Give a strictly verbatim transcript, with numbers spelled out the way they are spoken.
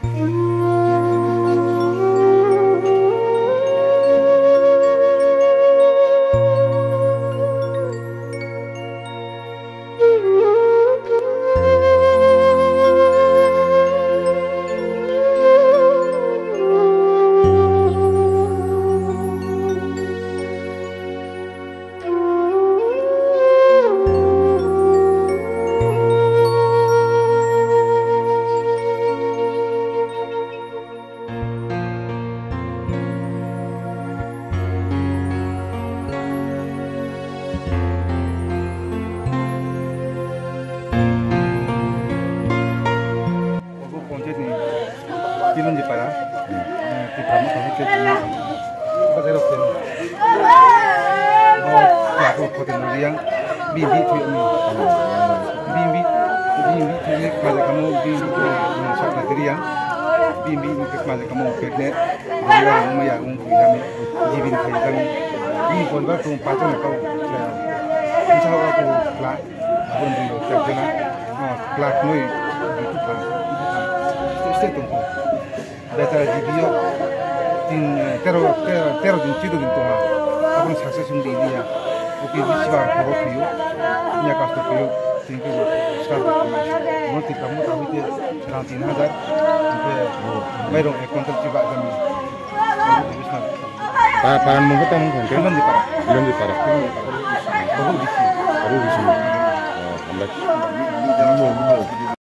Obo ponchayat ni Pilonji para, eh, Tipra Motha hwnkhe chini bajarok tong. Bo yago khote no riyang, bini bi thwi ni. Bini bi, bini bi thwi ni kma jakamo, bini bi thwi ni sakna riyang. Bini bi kma jakamo pet ne, riyang, maya, ung, thwi jani, jibin thai jani. Bini poribar tong pato na kau. Bisa ko kla. Aboni bagwi rok chakjana, ah, kla khnwi buphang, buphang, stay, stay tongkho. Betara G B o tin, eh, tero, tero, tero din, chuddo din tongha. Aboni success wngdi liya. Uki bisi bar khoro thwiyo. Nya kasto thwiyo. Tini khe bo start khlai. Mo Tipra Motha hwite rang tin hajar. Hwnkhe mairung ek quintal chiba jani. Pa-, paran mungkhe tamo wngkha hwnkhe? Pilonji para. Pilonji para. Pilonji para. Abo bisi. Abo bisi. Oh, hambai.